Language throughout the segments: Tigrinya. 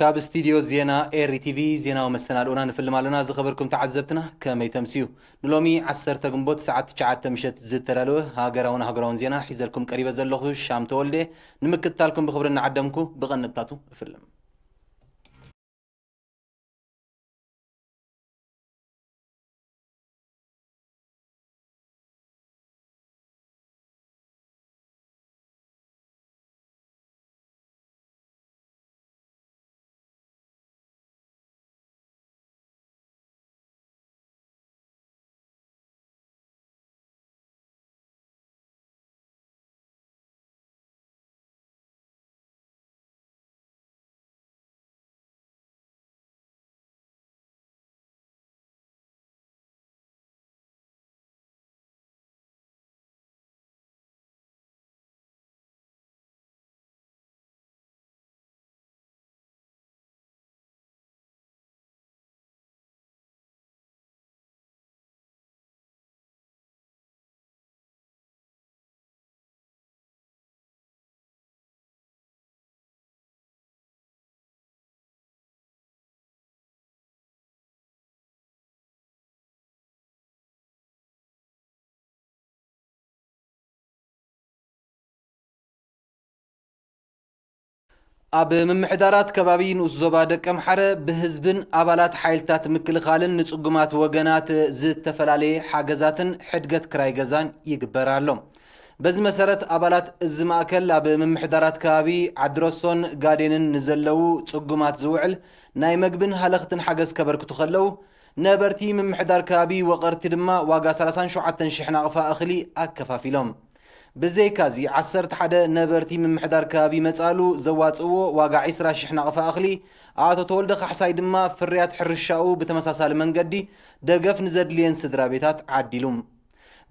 ካብ ስቱድዮ ዜና ኤሪ ቲቪ ዜናዊ መሰናድኦና ንፍልም ኣሎና። ዝኸበርኩም ተዓዘብትና ከመይ ተምስዩ? ንሎሚ ዓሰርተ ግንቦት ሰዓት ትሽዓተ ምሸት ዝተዳለወ ሃገራውን ኣህጉራውን ዜና ሒዘልኩም ቀሪበ ዘለኹ ሻም ተወልደ። ንምክትታልኩም ብኽብሪ እናዓደምኩ ብቐንጥታቱ እፍልም። ኣብ ምምሕዳራት ከባቢ ንኡስ ዞባ ደቀምሓረ ብህዝብን ኣባላት ሓይልታት ምክልኻልን ንጽጉማት ወገናት ዝተፈላለየ ሓገዛትን ሕድገት ክራይ ገዛን ይግበር ኣሎ። በዚ መሰረት ኣባላት እዚ ማእከል ኣብ ምምሕዳራት ከባቢ ዓድረስቶን ጋዴንን ንዘለዉ ጽጉማት ዝውዕል ናይ መግብን ሃለኽትን ሓገዝ ከበርክቱ ከለዉ፣ ነበርቲ ምምሕዳር ከባቢ ወቐርቲ ድማ ዋጋ ሰላሳን ሸውዓተን ሽሕ ናቕፋ እኽሊ ኣከፋፊሎም። ብዘይካዚ ዓሰርተ ሓደ ነበርቲ ምምሕዳር ከባቢ መጻሉ ዘዋጽእዎ ዋጋ ዕስራ ሽሕ ናቕፋ እኽሊ፣ ኣቶ ተወልደ ካሕሳይ ድማ ፍርያት ሕርሻኡ ብተመሳሳሊ መንገዲ ደገፍ ንዘድልየን ስድራ ቤታት ዓዲሉ።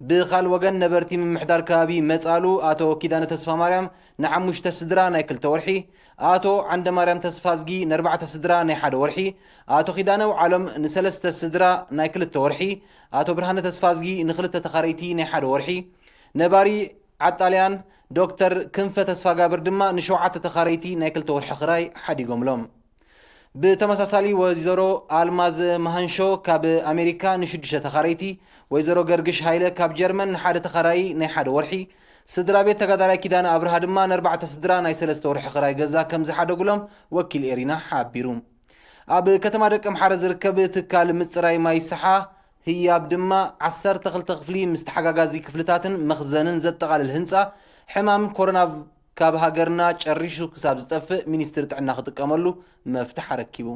ብኻል ወገን ነበርቲ ምምሕዳር ከባቢ መጻሉ ኣቶ ኪዳነ ተስፋ ማርያም ንሓሙሽተ ስድራ ናይ ክልተ ወርሒ፣ ኣቶ ዓንደ ማርያም ተስፋዝጊ ንኣርባዕተ ስድራ ናይ ሓደ ወርሒ፣ ኣቶ ኪዳነ ውዓሎም ንሰለስተ ስድራ ናይ ክልተ ወርሒ፣ ኣቶ ብርሃነ ተስፋዝጊ ንክልተ ተኻረይቲ ናይ ሓደ ወርሒ፣ ነባሪ ዓጣልያን ዶክተር ክንፈ ተስፋጋብር ድማ ንሸውዓተ ተኻረይቲ ናይ ክልተ ወርሒ ክራይ ሓዲጎምሎም። ብተመሳሳሊ ወይዘሮ ኣልማዝ መሃንሾ ካብ ኣሜሪካ ንሽዱሽተ ተኻረይቲ፣ ወይዘሮ ገርግሽ ሃይለ ካብ ጀርመን ንሓደ ተኻራዪ ናይ ሓደ ወርሒ፣ ስድራ ቤት ተጋዳላይ ኪዳነ ኣብርሃ ድማ ንኣርባዕተ ስድራ ናይ ሰለስተ ወርሒ ክራይ ገዛ ከም ዝሓደጉሎም ወኪል ኤሪና ሓቢሩ። ኣብ ከተማ ደቀምሓረ ዝርከብ ትካል ምጽራይ ማይ ሰሓ ህያብ ድማ ዓሰርተ ክልተ ክፍሊ ምስ ተሓጋጋዚ ክፍልታትን መኽዘንን ዘጠቓልል ህንጻ፣ ሕማም ኮሮና ካብ ሃገርና ጨሪሹ ክሳብ ዝጠፍእ ሚኒስትሪ ጥዕና ክጥቀመሉ መፍትሕ ኣረኪቡ።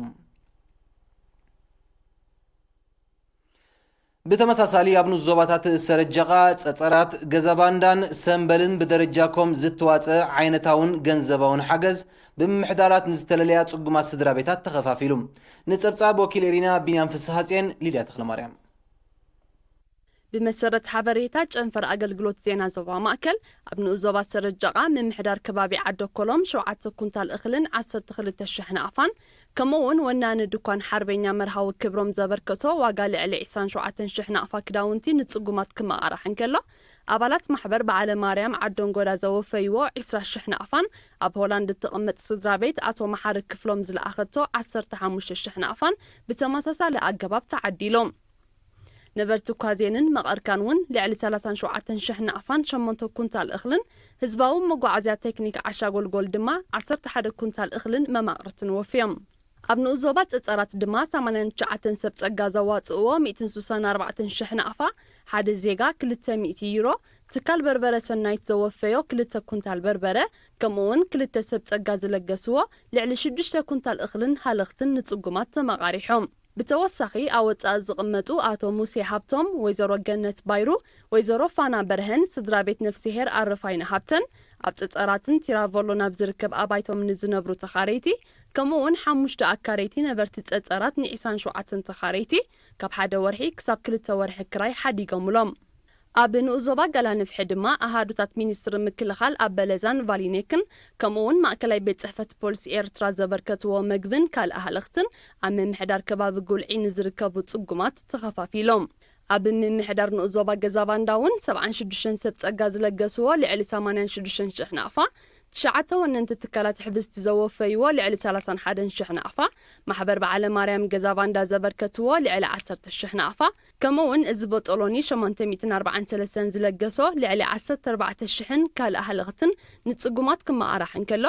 ብተመሳሳሊ ኣብ ንኡስ ዞባታት ሰረጀቓ፣ ጸጸራት፣ ገዛባንዳን ሰምበልን ብደረጃ ኮም ዝተዋጸ ዓይነታውን ገንዘባውን ሓገዝ ብምምሕዳራት ንዝተለለያ ጽጉማት ስድራ ቤታት ተኸፋፊሉ። ንጸብጻብ ወኪል ኤሪና ቢንያም ፍስሃጽየን ሊድያ ተኽለማርያም። ብመሰረት ሓበሬታ ጨንፈር ኣገልግሎት ዜና ዞባ ማእከል፣ ኣብ ንኡስ ዞባ ሰረጀቓ ምምሕዳር ከባቢ ዓደኮሎም ሸውዓተ ኩንታል እኽልን ዓሰርተ ክልተ ሽሕ ናቕፋን፣ ከምኡ እውን ወናኒ ድኳን ሓርበኛ መርሃዊ ክብሮም ዘበርከቶ ዋጋ ልዕሊ ዕስራን ሸውዓተን ሽሕ ናቕፋ ክዳውንቲ ንጽጉማት ክመቓራሕ እንከሎ፣ ኣባላት ማሕበር በዓለ ማርያም ዓዶንጎዳ ዘወፈይዎ ዕስራ ሽሕ ናቕፋን ኣብ ሆላንድ እትቕመጥ ስድራ ቤት ኣቶ መሓሪ ክፍሎም ዝለኣኸቶ ዓሰርተ ሓሙሽተ ሽሕ ናቕፋን ብተመሳሳሊ ኣገባብ ተዓዲሎም። ነበርቲ ኳዜንን መቐርካን እውን ልዕሊ ሰላሳን ሸውዓተን ሽሕ ናቕፋን ሸሞንተ ኩንታል እኽልን ህዝባዊ መጓዓዝያ ቴክኒክ ዓሻ ጎልጎል ድማ ዓሰርተ ሓደ ኩንታል እኽልን መማቕርትን ወፍዮም። ኣብ ንኡስ ዞባ ጸጸራት ድማ ሰማንያን ትሽዓተን ሰብ ጸጋ ዘዋጽእዎ ሚእትን ስሳን ኣርባዕተን ሽሕ ናቕፋ፣ ሓደ ዜጋ ክልተ ሚእቲ ዩሮ፣ ትካል በርበረ ሰናይት ዘወፈዮ ክልተ ኩንታል በርበረ፣ ከምኡውን ክልተ ሰብ ጸጋ ዝለገስዎ ልዕሊ ሽዱሽተ ኩንታል እኽልን ሃለኽትን ንጽጉማት ተመቓሪሖም። ብተወሳኺ ኣብ ወጻኢ ዝቕመጡ ኣቶ ሙሴ ሃብቶም፣ ወይዘሮ ገነት ባይሩ፣ ወይዘሮ ፋና በርሀን ስድራ ቤት ነፍስሄር ኣረፋይነ ሃብተን ኣብ ጸጸራትን ቲራቮሎ ናብ ዝርከብ ኣባይቶም ንዝነብሩ ተኻረይቲ፣ ከምኡ እውን ሓሙሽተ ኣካረይቲ ነበርቲ ጸጸራት ንዒስራን ሸውዓተን ተኻረይቲ ካብ ሓደ ወርሒ ክሳብ ክልተ ወርሒ ክራይ ሓዲጎምሎም። ኣብ ንኡስ ዞባ ገላንፍሒ ድማ ኣሃዱታት ሚኒስትሪ ምክልኻል ኣብ በለዛን ቫሊኔክን ከምኡ እውን ማእከላይ ቤት ጽሕፈት ፖሊስ ኤርትራ ዘበርከትዎ መግብን ካልእ ሃለኽትን ኣብ ምምሕዳር ከባቢ ጉልዒ ንዝርከቡ ጽጉማት ተኸፋፊሎም። ኣብ ምምሕዳር ንኡስ ዞባ ገዛ ባንዳ እውን ሰብዓን ሽዱሽተን ሰብ ጸጋ ዝለገስዎ ልዕሊ ሰማንያን ሽዱሽተን ሽሕ ናቕፋ ትሽዓተ ወነንቲ ትካላት ሕብስቲ ዘወፈይዎ ልዕሊ ሰላሳን ሓደን ሽሕ ናቕፋ፣ ማሕበር በዓለ ማርያም ገዛ ባንዳ ዘበርከትዎ ልዕሊ ዓሰርተ ሽሕ ናቕፋ፣ ከምኡ እውን እዚ ቦጦሎኒ ሸሞንተ ሚእትን ኣርባዓን ሰለስተን ዝለገሶ ልዕሊ ዓሰርተ ኣርባዕተ ሽሕን ካልእ ሃለኽትን ንጽጉማት ክመቓራሕ እንከሎ፣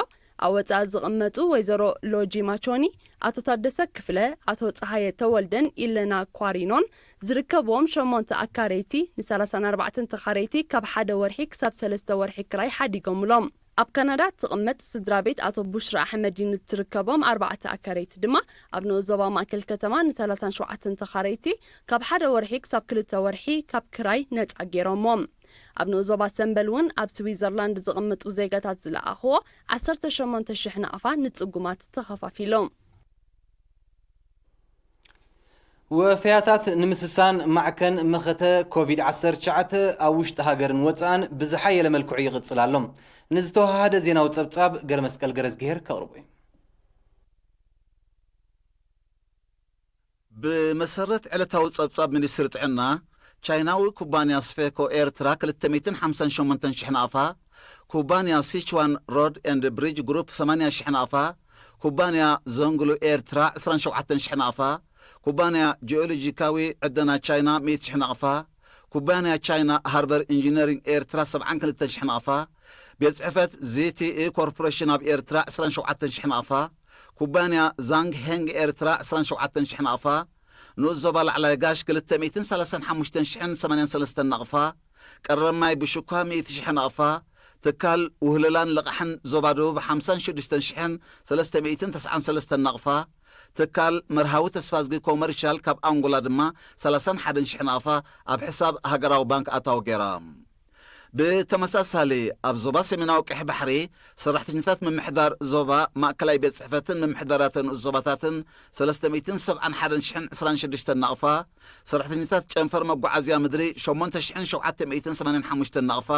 ኣብ ወጻኢ ዝቕመጡ ወይዘሮ ሎጂ ማቾኒ፣ ኣቶ ታደሰ ክፍለ፣ ኣቶ ጸሃየ ተወልደን ኢለና ኳሪኖን ዝርከብዎም ሸሞንተ ኣካረይቲ ንሰላሳን ኣርባዕተን ተኻረይቲ ካብ ሓደ ወርሒ ክሳብ ሰለስተ ወርሒ ክራይ ሓዲጎምሎም። ኣብ ካናዳ ትቕመጥ ስድራ ቤት ኣቶ ቡሽራ ኣሕመዲን እትርከቦም ኣርባዕተ ኣካረይቲ ድማ ኣብ ንኡስ ዞባ ማእከል ከተማ ንሰላሳን ሸውዓተን ተኻረይቲ ካብ ሓደ ወርሒ ክሳብ ክልተ ወርሒ ካብ ክራይ ነጻ ገይሮሞም። ኣብ ንኡስ ዞባ ሰምበል እውን ኣብ ስዊዘርላንድ ዝቕምጡ ዜጋታት ዝለኣኽዎ ዓሰርተ ሸሞንተ ሽሕ ናቕፋ ንጽጉማት ተኸፋፊሎም። ወፈያታት ንምስሳን ማዕከን መኸተ ኮቪድ ዓሰርተ ትሽዓተ ኣብ ውሽጢ ሃገርን ወጻእን ብዝሓየለ መልክዑ ይቕጽል ኣሎ። ንዝተወሃሃደ ዜናዊ ጸብጻብ ገረመስቀል ገረዝግሄር ከቕርቦ እዩ። ብመሰረት ዕለታዊ ጸብጻብ ሚኒስትሪ ጥዕና፣ ቻይናዊ ኩባንያ ስፌኮ ኤርትራ ክልተ ሚእትን ሓምሳን ሸሞንተን ሽሕ ናቕፋ፣ ኩባንያ ሲችዋን ሮድ ኤንድ ብሪጅ ግሩፕ ሰማንያ ሽሕ ናቕፋ፣ ኩባንያ ዘንግሉ ኤርትራ ዕስራን ሸውዓተን ሽሕ ናቕፋ፣ ኩባንያ ጂኦሎጂካዊ ዕደና ቻይና ሚእቲ ሽሕ ናቕፋ፣ ኩባንያ ቻይና ሃርበር ኢንጂነሪንግ ኤርትራ ሰብዓን ክልተን ሽሕ ናቕፋ፣ ቤት ጽሕፈት ዚቲኢ ኮርፖሬሽን ኣብ ኤርትራ ዕስራን ሸውዓተን ሽሕ ናቕፋ፣ ኩባንያ ዛንግ ሄንግ ኤርትራ ዕስራን ሸውዓተን ሽሕ ናቕፋ፣ ንኡስ ዞባ ላዕላይ ጋሽ ክልተ ሚእትን ሰላሳን ሓሙሽተን ሽሕን ሰማንያን ሰለስተን ናቕፋ፣ ቀረብ ማይ ብሽኳ ሚእቲ ሽሕ ናቕፋ፣ ትካል ውህለላን ልቓሕን ዞባ ደቡብ ሓምሳን ሽዱሽተን ሽሕን ሰለስተ ሚእትን ተስዓን ሰለስተን ናቕፋ፣ ትካል መርሃዊ ተስፋዝጊ ኮመርሻል ካብ ኣንጎላ ድማ ሰላሳን ሓደን ሽሕ ናቕፋ ኣብ ሕሳብ ሃገራዊ ባንክ ኣታዊ ገይራ። ብተመሳሳሊ፣ ኣብ ዞባ ሰሜናዊ ቀይሕ ባሕሪ፣ ሰራሕተኛታት ምምሕዳር ዞባ፣ ማእከላይ ቤት ጽሕፈትን ምምሕዳራትን ንኡስ ዞባታትን ሰለስተ ሚእትን ሰብዓን ሓደን ሽሕን ዕስራን ሽዱሽተን ናቕፋ፣ ሰራሕተኛታት ጨንፈር መጓዓዝያ ምድሪ ሸሞንተ ሽሕን ሸውዓተ ሚእትን ሰማንያን ሓሙሽተን ናቕፋ፣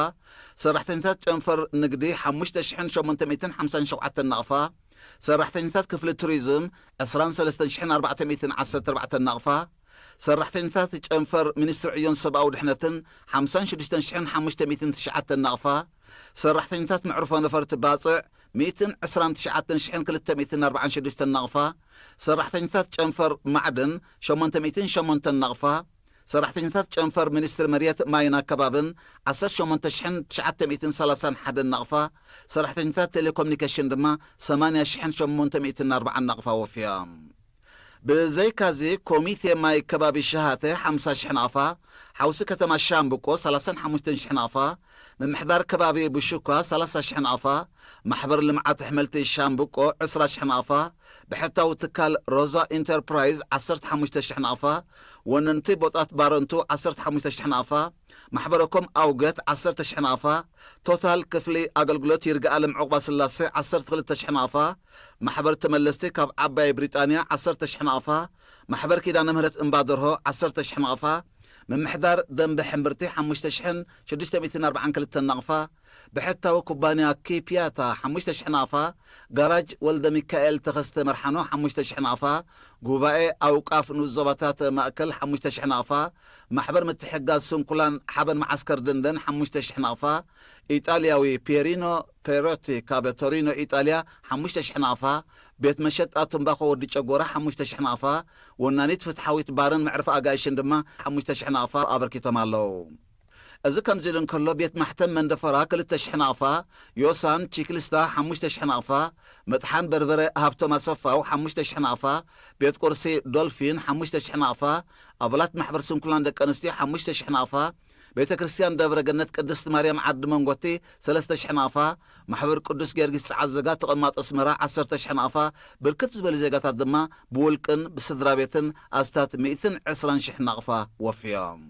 ሰራሕተኛታት ጨንፈር ንግዲ ሓሙሽተ ሽሕን ሸሞንተ ሚእትን ሓምሳን ሸውዓተን ናቕፋ፣ ሰራሕተኛታት ክፍሊ ቱሪዝም ዕስራን ሰለስተን ሽሕን ኣርባዕተ ሚእትን ዓሰርተ ኣርባዕተን ናቕፋ፣ ሰራሕተኛታት ጨንፈር ሚኒስትሪ ዕዮን ሰብኣዊ ድሕነትን ሓምሳን ሽዱሽተን ሽሕን ሓሙሽተ ሚእትን ትሽዓተን ናቕፋ፣ ሰራሕተኛታት መዕርፎ ነፈርቲ ባጽዕ ሚእትን ዕስራን ትሽዓተን ሽሕን ክልተ ሚእትን ኣርባዓን ሽዱሽተን ናቕፋ፣ ሰራሕተኛታት ጨንፈር ማዕድን ሸሞንተ ሚእትን ሸሞንተን ናቕፋ፣ ሰራሕተኛታት ጨንፈር ሚኒስትሪ መሬት ማይን ኣከባብን ዓሰርተ ሸሞንተ ሽሕን ትሽዓተ ሚእትን ሰላሳን ሓደን ናቕፋ፣ ሰራሕተኛታት ቴሌኮሙኒኬሽን ድማ ሰማንያ ሽሕን ሸሞንተ ሚእትን ኣርባዓን ናቕፋ ወፍዮም። ብዘይካዚ፣ ኮሚቴ ማይ ከባቢ ሸሃተ ሓምሳ ሽሕ ናቕፋ፣ ሓውሲ ከተማ ሻምብቆ ሰላሳን ሓሙሽተን ሽሕ ናቕፋ፣ ምምሕዳር ከባቢ ብሹኳ ሰላሳ ሽሕ ናቕፋ፣ ማሕበር ልምዓት ኣሕምልቲ ሻምብቆ ዕስራ ሽሕ ናቕፋ፣ ብሕታዊ ትካል ሮዛ ኢንተርፕራይዝ ዓሰርተ ሓሙሽተ ሽሕ ናቕፋ፣ ወነንቲ ቦጣት ባረንቱ ዓሰርተ ሓሙሽተ ሽሕ ናቕፋ፣ ማሕበረኮም ኣውገት ዓሰርተ ሽሕ ናቕፋ፣ ቶታል ክፍሊ ኣገልግሎት ይርጋኣለም ዑቕባ ስላሴ ዓሰርተ ክልተ ሽሕ ናቕፋ፣ ማሕበር ተመለስቲ ካብ ዓባይ ብሪጣንያ ዓሰርተ ሽሕ ናቕፋ፣ ማሕበር ኪዳነ ምህረት እምባ ደርሆ ዓሰርተ ሽሕ ናቕፋ፣ ምምሕዳር ደንበ ሕምብርቲ ሓሙሽተ ሽሕን ሽዱሽተ ሚእትን ኣርባዓን ክልተን ናቕፋ፣ ብሕታዊ ኩባንያ ኪፕያታ ሓሙሽተ ሽሕ ናቕፋ፣ ጋራጅ ወልደ ሚካኤል ተኸስተ መርሓኖ ሓሙሽተ ሽሕ ናቕፋ፣ ጉባኤ ኣውቃፍ ንኡስ ዞባታት ማእከል ሓሙሽተ ሽሕ ናቕፋ፣ ማሕበር ምትሕግጋዝ ስንኩላን ሓበን መዓስከር ደንደን ሓሙሽተ ሽሕ ናቕፋ፣ ኢጣልያዊ ፔሪኖ ፔሮቲ ካብ ቶሪኖ ኢጣልያ ሓሙሽተ ሽሕ ናቕፋ፣ ቤት መሸጣ ትምባኾ ወዲ ጨጎራ ሓሙሽተ ሽሕ ናቕፋ፣ ወናኒት ፍትሓዊት ባርን መዕርፊ ኣጋይሽን ድማ ሓሙሽተ ሽሕ ናቕፋ ኣበርኪቶም ኣለዉ። እዚ ከምዚ ኢሉ እንከሎ፣ ቤት ማሕተም መንደፈራ ክልተ ሽሕ ናቕፋ፣ ዮሳን ቺክሊስታ ሓሙሽተ ሽሕ ናቕፋ፣ መጥሓን በርበረ ሃብቶም ኣሰፋው ሓሙሽተ ሽሕ ናቕፋ፣ ቤት ቁርሲ ዶልፊን ሓሙሽተ ሽሕ ናቕፋ፣ ኣባላት ማሕበር ስንኩላን ደቂ ኣንስትዮ ሓሙሽተ ሽሕ ናቕፋ፣ ቤተ ክርስቲያን ደብረ ገነት ቅድስት ማርያም ዓዲ መንጎቲ ሰለስተ ሽሕ ናቕፋ፣ ማሕበር ቅዱስ ጊዮርጊስ ጸዓዘጋ ተቐማጦ ኣስመራ ዓሰርተ ሽሕ ናቕፋ፣ ብርክት ዝበሉ ዜጋታት ድማ ብውልቅን ብስድራ ቤትን ኣስታት ሚእትን ዕስራን ሽሕ ናቕፋ ወፍዮም።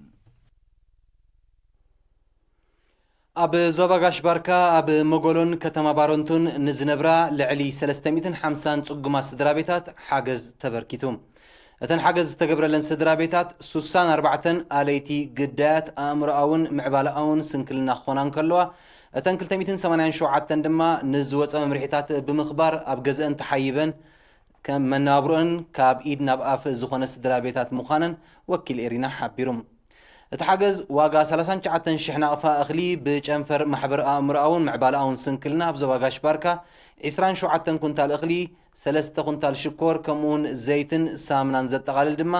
ኣብ ዞባ ጋሽ ባርካ ኣብ መጎሎን ከተማ ባረንቱን ንዝነብራ ልዕሊ ሰለስተ ሚእትን ሓምሳን ጽጉማት ስድራ ቤታት ሓገዝ ተበርኪቱ። እተን ሓገዝ ዝተገብረለን ስድራ ቤታት ሱሳን ኣርባዕተን ኣለይቲ ግዳያት ኣእምሮኣውን ምዕባለኣውን ስንክልና ክኾና እንከለዋ፣ እተን ክልተ ሚእትን ሰማንያን ሸውዓተን ድማ ንዝወጸ መምርሒታት ብምኽባር ኣብ ገዝአን ተሓይበን ከም መነባብሮአን ካብ ኢድ ናብ ኣፍ ዝኾነ ስድራ ቤታት ምዃነን ወኪል ኤሪና ሓቢሩ። እቲ ሓገዝ ዋጋ ሰላሳን ትሽዓተን ሽሕ ናቕፋ እኽሊ ብጨንፈር ማሕበር ኣእምሮኣውን ምዕባለኣውን ስንክልና ኣብ ዞባ ጋሽ ባርካ፣ ዒስራን ሸውዓተን ኩንታል እኽሊ፣ ሰለስተ ኩንታል ሽኮር፣ ከምኡውን ዘይትን ሳምናን ዘጠቓልል ድማ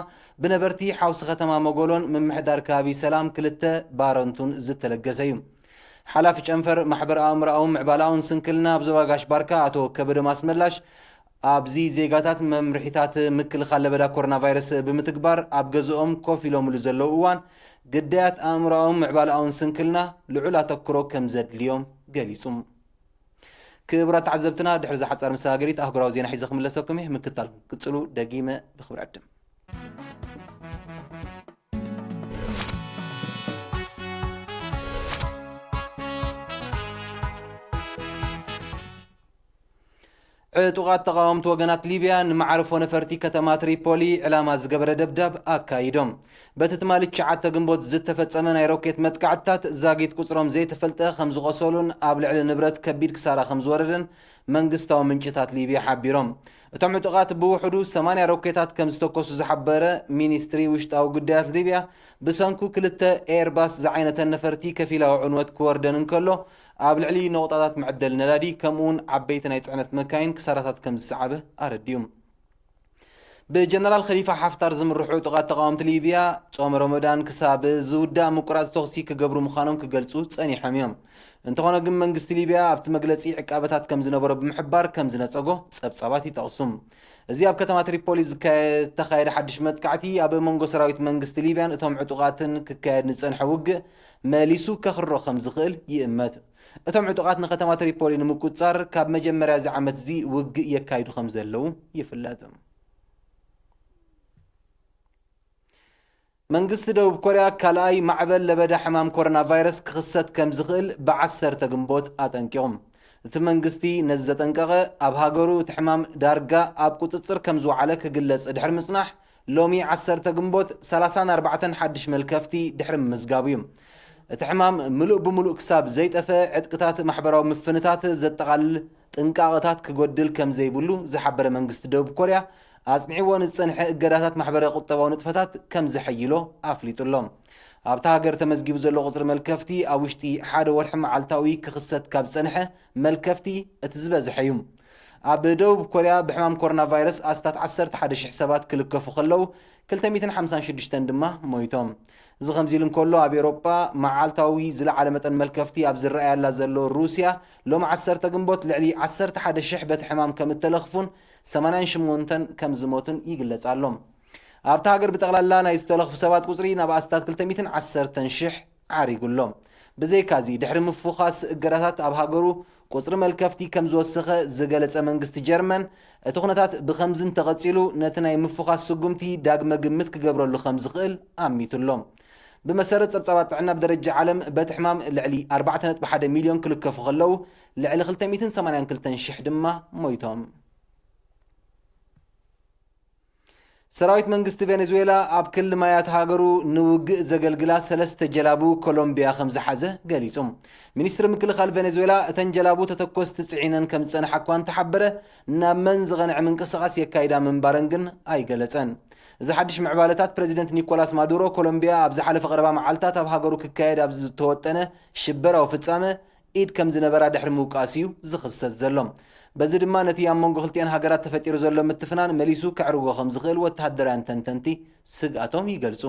ብነበርቲ ሓውሲ ከተማ መጎሎን ምምሕዳር ከባቢ ሰላም ክልተ ባረንቱን ዝተለገሰ እዩ። ሓላፊ ጨንፈር ማሕበር ኣእምሮኣውን ምዕባለኣውን ስንክልና ኣብ ዞባ ጋሽ ባርካ ኣቶ ከበዶም ኣስመላሽ፣ ኣብዚ ዜጋታት መምርሒታት ምክልኻል ለበዳ ኮሮና ቫይረስ ብምትግባር ኣብ ገዝኦም ኮፍ ኢሎምሉ ዘለዉ እዋን፣ ግዳያት ኣእምሮኣውን ምዕባለኣውን ስንክልና ልዑል ኣተኩሮ ከም ዘድልዮም ገሊጹ። ክቡራት ተዓዘብትና፣ ድሕሪ እዛ ሓጻር መሰጋገሪት ኣህጉራዊ ዜና ሒዘ ክምለሰኩም እየ። ምክትታልኩም ክጽሉ ደጊመ ብኽብሪ ዕድም። ዕጡቓት ተቓወምቲ ወገናት ሊብያ ንመዓርፎ ነፈርቲ ከተማ ትሪፖሊ ዕላማ ዝገበረ ደብዳብ ኣካይዶም። በቲ ትማሊ ትሽዓተ ግንቦት ዝተፈጸመ ናይ ሮኬት መጥቃዕትታት ዛጊት ቁጽሮም ዘይተፈልጠ ከም ዝቖሰሉን ኣብ ልዕሊ ንብረት ከቢድ ክሳራ ከም ዝወረደን መንግስታዊ ምንጭታት ሊብያ ሓቢሮም። እቶም ዕጡቓት ብውሕዱ ሰማንያ ሮኬታት ከም ዝተኮሱ ዝሓበረ ሚኒስትሪ ውሽጣዊ ጉዳያት ሊብያ፣ ብሰንኩ ክልተ ኤርባስ ዝዓይነተን ነፈርቲ ከፊላዊ ዕንወት ክወርደን እንከሎ፣ ኣብ ልዕሊ ነቑጣታት መዐደሊ ነዳዲ ከምኡውን ዓበይቲ ናይ ጽዕነት መካይን ክሳራታት ከም ዝሰዓበ ኣረዲኡ። ብጀነራል ኸሊፋ ሓፍታር ዝምርሑ ዕጡቓት ተቓወምቲ ሊብያ፣ ጾም ረመዳን ክሳብ ዝውዳእ ምቁራጽ ተኹሲ ክገብሩ ምዃኖም ክገልጹ ጸኒሖም እዮም። እንተኾነ ግን መንግስቲ ሊብያ ኣብቲ መግለጺ ዕቃበታት ከም ዝነበሮ ብምሕባር ከም ዝነጸጎ ጸብጻባት ይጠቕሱ። እዚ ኣብ ከተማ ትሪፖሊ ዝካየ-፣ ዝተኻየደ ሓድሽ መጥቃዕቲ ኣብ መንጎ ሰራዊት መንግስቲ ሊብያን እቶም ዕጡቓትን ክካየድ ንጸንሐ ውግእ መሊሱ ከኽርሮ ከም ዝኽእል ይእመት። እቶም ዕጡቓት ንከተማ ትሪፖሊ ንምቁጽጻር ካብ መጀመርያ እዚ ዓመት እዚ ውግእ የካይዱ ከም ዘለዉ ይፍለጥ። መንግስቲ ደቡብ ኮርያ ካልኣይ ማዕበል ለበዳ ሕማም ኮሮና ቫይረስ ክኽሰት ከም ዝኽእል ብዓሰርተ ግንቦት ኣጠንቂቑ። እቲ መንግስቲ ነዚ ዘጠንቀቐ፣ ኣብ ሃገሩ እቲ ሕማም ዳርጋ ኣብ ቁጽጽር ከም ዝወዓለ ክግለጽ ድሕሪ ምጽናሕ፣ ሎሚ ዓሰርተ ግንቦት ሰላሳን ኣርባዕተን ሓድሽ መልከፍቲ ድሕሪ ምምዝጋቡ እዩ። እቲ ሕማም ምሉእ ብምሉእ ክሳብ ዘይጠፈ፣ ዕጥቅታት ማሕበራዊ ምፍንታት ዘጠቓልል ጥንቃቐታት ክጎድል ከም ዘይብሉ ዝሓበረ መንግስቲ ደቡብ ኮርያ፣ ኣጽኒዕዎ ንዝጸንሐ እገዳታት ማሕበረ ቁጠባዊ ንጥፈታት ከም ዘሐይሎ ኣፍሊጡ ኣሎ። ኣብታ ሃገር ተመዝጊቡ ዘሎ ቁጽሪ መልከፍቲ ኣብ ውሽጢ ሓደ ወርሒ መዓልታዊ ክኽሰት ካብ ዝጸንሐ መልከፍቲ እቲ ዝበዝሐ እዩ። ኣብ ደቡብ ኮርያ ብሕማም ኮሮና ቫይረስ ኣስታት ዓሰርተ ሓደ ሽሕ ሰባት ክልከፉ ከለዉ፣ ክልተ ሚእትን ሓምሳን ሽዱሽተን ድማ ሞይቶም። እዚ ከምዚ ኢሉ እንከሎ፣ ኣብ ኤውሮጳ መዓልታዊ ዝለዓለ መጠን መልከፍቲ ኣብ ዝረኣየላ ዘሎ ሩስያ፣ ሎሚ ዓሰርተ ግንቦት ልዕሊ ዓሰርተ ሓደ ሽሕ በቲ ሕማም ከም እተለኽፉን ሰማንያን ሽሞንተን ከም ዝሞቱን ይግለጽ ኣሎ። ኣብታ ሃገር ብጠቕላላ ናይ ዝተለኽፉ ሰባት ቁጽሪ ናብ ኣስታት ክልተ ሚእትን ዓሰርተን ሽሕ ዓሪጉ ኣሎ። ብዘይካዚ፣ ድሕሪ ምፍዃስ እገዳታት ኣብ ሃገሩ ቁጽሪ መልከፍቲ ከም ዝወሰኸ ዝገለጸ መንግስቲ ጀርመን፣ እቲ ኩነታት ብኸምዚ እንተቐጺሉ፣ ነቲ ናይ ምፍዃስ ስጉምቲ ዳግመ ግምት ክገብረሉ ከም ዝኽእል ኣሚቱ ኣሎ። ብመሰረት ጸብጻባት ጥዕና፣ ብደረጃ ዓለም በቲ ሕማም ልዕሊ ኣርባዕተ ነጥቢ ሓደ ሚልዮን ክልከፉ ከለዉ፣ ልዕሊ ክልተ ሚእትን ሰማንያን ክልተን ሽሕ ድማ ሞይቶም። ሰራዊት መንግስቲ ቬኔዙዌላ ኣብ ክሊ ማያት ሃገሩ ንውግእ ዘገልግላ ሰለስተ ጀላቡ ኮሎምቢያ ከም ዝሓዘ ገሊጹ። ሚኒስትሪ ምክልኻል ቬኔዙዌላ፣ እተን ጀላቡ ተተኮስቲ ጽዒነን ከም ዝጸንሓ እኳ እንተሓበረ፣ ናብ መን ዝቐንዐ ምንቅስቓስ የካይዳ ምንባረን ግን ኣይገለጸን። እዚ ሓድሽ ምዕባለታት፣ ፕረዚደንት ኒኮላስ ማዱሮ፣ ኮሎምቢያ ኣብ ዝሓለፈ ቀረባ መዓልታት ኣብ ሃገሩ ክካየድ ኣብ ዝተወጠነ ሽበራዊ ፍጻመ ኢድ ከም ዝነበራ ድሕሪ ምውቃስ እዩ ዝኽሰስ ዘሎ። በዚ ድማ ነቲ ኣብ መንጎ ክልቲኣን ሃገራት ተፈጢሩ ዘሎ ምትፍናን መሊሱ ከዕርጎ ከም ዝኽእል ወተሃደራውያን ተንተንቲ ስግኣቶም ይገልጹ።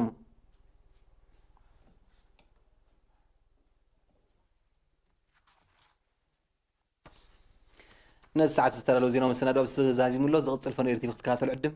ነዚ ሰዓት ዝተዳለወ ዜናዊ መሰናድኦ ኣብዚ ዛዚሙ ኣሎ። ዝቕጽል ፈነው ኤሪ ቲቪ ክትከታተሉ ዕድም።